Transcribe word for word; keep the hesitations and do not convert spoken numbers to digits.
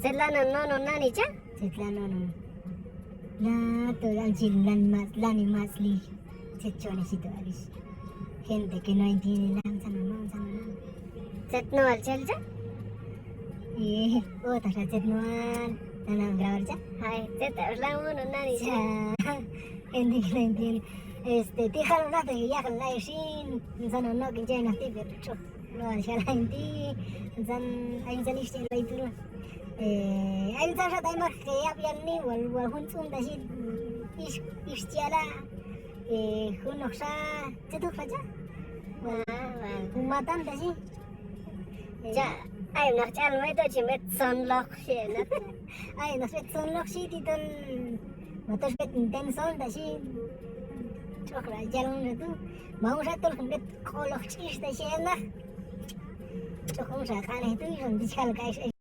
Tzet lanan nunon nani cha? Tzet lanan nunon. La to lan chil lan mat, lan mat li. Tzet chon ix to alix. Gente que no entiende, lanza no, lanza no, lanza. Tzet nual chel cha? Eh, o ta xa tzet nual. Lanan grabar cha? Ay, tzet lanan nunon nani cha. Gente que no entiende. Este, ti' jalon naq te yaq'on lay xin. Lanza no, no, kin che naq ti' pero tx'oq. No, xal ayin ti', tzan, ayin tzan ix ch'el b'ay tu'. Eh, ayin tzan xa tay mak, eh, yab' yalni, wal, wal jun tz'um ta xhi, ix, ix chi yala', eh, junoqxa, tzet junoqxa cha? Wal, ah, wal. Jun matan ta xhi. Eh. Cha, ayin naq ch'alon b'ay tu' chin b'et tzonloq xhi naq. Ayin naq b'et tzonloq xhi ti' ton, ma tox b'et hin ten son ta xhi. Tx'oq la yalon tu'. Ma junxa tol hin b'et q'oloq ch'ix ta xhi naq. Tx'oq junxa q'anej tu', ixon ti' chi jal k'ax.